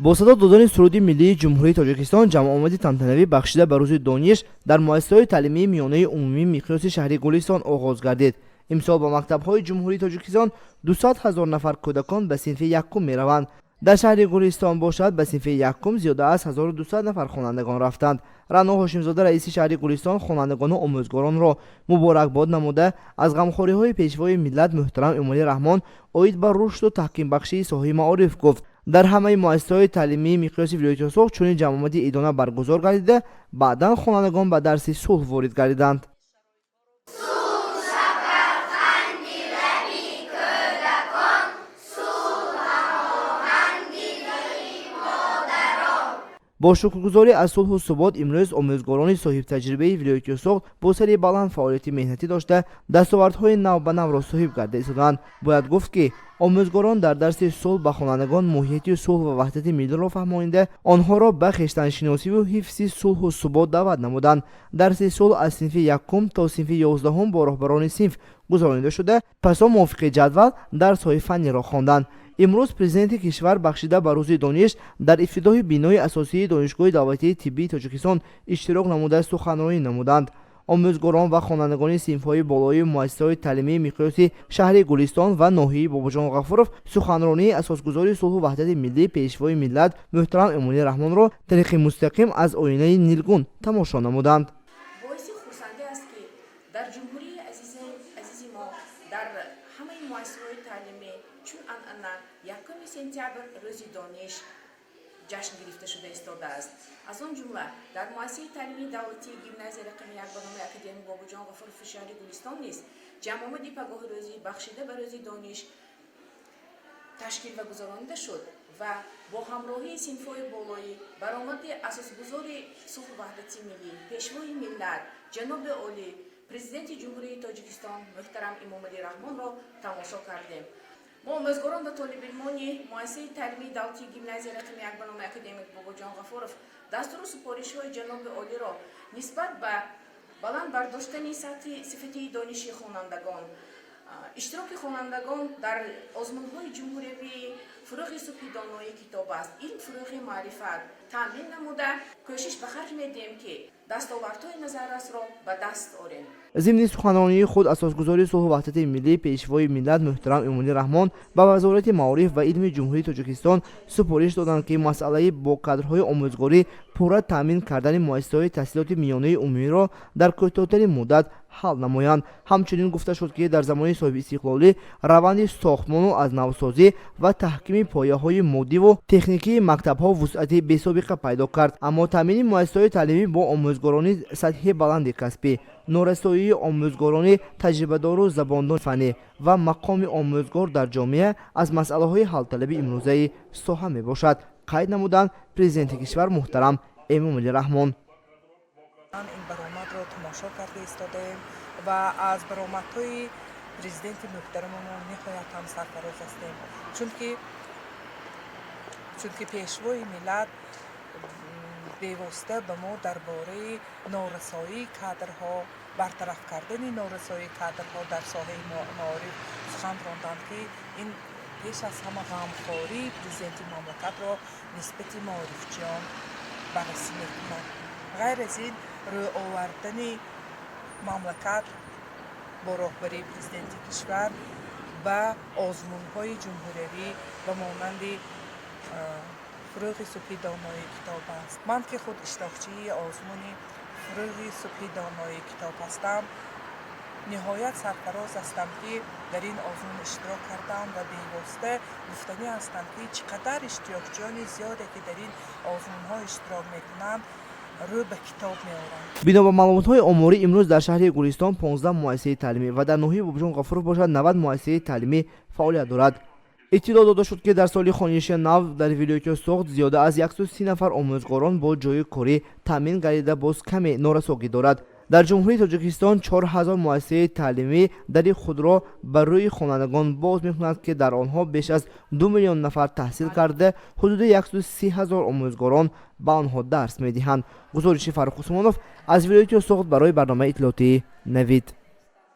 Бо садо додани суруди миллии Ҷумҳурии Тоҷикистон ҷамъомади тантанавӣ, бахшида ба Рӯзи дониш, дар муассисаҳои таълимии миёнаи умумии миқёси шаҳри Гулистон оғоз гардид. Имсол ба мактабҳои Ҷумҳурии Тоҷикистон 200 ҳазор нафар кӯдакон ба синфи якум мераванд. Дар шаҳри Гулистон бошад, ба синфи якум зиёда аз 1200 нафар хонандагон рафтанд. Раъно Ҳошимзода, раиси шаҳри Гулистон, хонандагону омӯзгоронро муборакбод намуда, аз ғамхориҳои Пешвои миллат муҳтарам Эмомалӣ Раҳмон оид ба рушду таҳкимбахшии соҳаи маориф гуфт. Дар ҳамаи муассисаҳои таълимии миқёси вилояти Суғд чунин ҷамъомади идона баргузор гардида, баъдан хонандагон ба дарси сулҳ ворид гардиданд. Шакарханди лаби кӯдакон, сулҳ дили модарон. Бо шукргузорӣ аз сулҳу субот, имрӯз омӯзгорони соҳибтаҷрибаи вилояти Суғд бо сари баланд фаъолияти меҳнатӣ дошта, дастовардҳои навбанавро соҳиб карда истодаанд. Бояд гуфт, ки омӯзгорон дар дарси сулҳ ба хонандагон моҳияти сулҳ ва ваҳдати миллиро фаҳмонида, онҳоро ба хештаншиносиву ҳифзи сулҳу субот даъват намуданд. Дарси сулҳ аз синфи якум то синфи 11-ум бо роҳбарони синф гузаронида шуда, пасон мувофиқи ҷадвал дарсҳои фанниро хонданд. Имрӯз Президенти кишвар, бахшида ба Рӯзи дониш, дар ифтитоҳи бинои асосии Донишгоҳи давлатии тиббии Тоҷикистон иштирок намуда, суханронӣ намуданд. Омӯзгорон ва хонандагони синфҳои болоии муассисаҳои таълимии миқёси шаҳри Гулистон ва ноҳияи Бобоҷон Ғафуров суханронии асосгузори сулҳу ваҳдати миллӣ, Пешвои миллат муҳтарам Эмомалӣ Раҳмонро тариқи мустақим аз оинаи нилгун тамошо намуданд. Боиси хурсандӣ аст, ки дар ҷумҳурии азизи мо, дар ҳамаи муассисаҳои таълимӣ, чун анъана, 1 сентябр Рӯзи дониш ҷашн гирифта шуда истодааст. Аз он ҷумла дар муассисаи таълимии давлатии гимназия рақами 1 ба номи академик Бобоҷон Ғафурови шаҳри Гулистон низ ҷамъомади пагоҳи рӯзӣ, бахшида ба Рӯзи дониш, ташкил ва гузаронида шуд ва бо ҳамроҳии синфҳои болоӣ баромади асосгузори сулҳу ваҳдати миллӣ, Пешвои миллат, ҷаноби олӣ, Президенти Ҷумҳурии Тоҷикистон муҳтарам Эмомалӣ Раҳмонро тамошо кардем. Мо, омӯзгорон ва толибилмони муассисаи таълимии давлатии гимназия рақами 1 ба номи академик Бобоҷон Ғафуров, дастуру супоришҳои ҷаноби олиро нисбат ба баланд бардоштани сатҳи сифати дониши хонандагон, иштироки хонандагон дар озмунҳои ҷумҳуриявии «Фурӯғи субҳи доноӣ китоб аст», «Илм фурӯғи маърифат» таъмин намуда, кӯшиш ба харҷ медиҳем, ки дастовардҳои назаррасро ба даст орем. Зимни суханронии худ асосгузори сулҳу ваҳдати миллӣ, Пешвои миллат муҳтарам Эмомалӣ Раҳмон ба Вазорати маориф ва илми Ҷумҳурии Тоҷикистон супориш доданд, ки масъалаи бо кадрҳои омӯзгорӣ пурра таъмин кардани муассисаҳои таҳсилоти миёнаи умумиро дар кӯтоҳтарин муддат ҳал намоянд. Ҳамчунин гуфта шуд, ки дар замони соҳибистиқлолӣ раванди сохтмону аз навсозӣ ва таҳкими пояҳои моддиву техникии мактабҳо вусъати бесобиқа пайдо кард, аммо таъмини муассисаҳои таълимӣ бо омӯзгорони сатҳи баланди касбӣ, норасоии омӯзгорони таҷрибадору забондони фаннӣ ва мақоми омӯзгор дар ҷомеа аз масъалаҳои ҳалталаби имрӯзаи соҳа мебошад, қайд намуданд Президенти кишвар муҳтарам Эмомалӣ Раҳмон. Ин баромадро тамошо карда истодаем ва аз баромадҳои президенти муҳтарамамон ниҳоят ҳам сарфароз ҳастем, чунки Пешвои миллат бевосита ба мо дар бораи норасоии кадрҳо, бартараф кардани норасоии кадрҳо дар соҳаи маориф сухан ронданд, ки ин пеш аз ҳама ғамхории президенти мамлакатро нисбати маорифчиён баррасӣ мекунад. Ғайр аз ин, рӯй овардани мамлакат бо роҳбарии президенти кишвар ба озмунҳои ҷумҳуриявӣ ба монанди «Фурӯғи субҳи донои китоб аст». Ман, ки худ иштирокчии озмуни «Фурӯғи субҳи донои китоб» ҳастам, ниҳоят сарфароз ҳастам, ки дар ин озмун иштирок кардам ва бевосита гуфтанӣ ҳастам, ки чӣ қадар иштирокчиёни зиёде, ки дар ин озмунҳо иштирок мекунанд, рӯ ба китоб меоранд. Бино ба маълумотҳои оморӣ, имрӯз дар шаҳри Гулистон 15 муассисаи таълимӣ ва дар ноҳияи Бобоҷон Ғафуров бошад, 90 муассисаи таълимӣ фаъолият дорад. Иттилоъ дода шуд, ки дар соли хониши нав дар вилояти Суғд зиёда аз 130 нафар омӯзгорон бо ҷойи корӣ таъмин гардида, боз каме норасогӣ дорад. Дар Ҷумҳурии Тоҷикистон 4000 муассисаи таълимӣ дари худро ба рӯи хонандагон боз мекунад, ки дар онҳо беш аз 2 миллион нафар таҳсил карда, ҳудуди 130 ҳазор омӯзгорон ба онҳо дарс медиҳанд. Гузориши Фаррух Усмонов аз вилояти Суғд барои барномаи иттилоотии «Навид».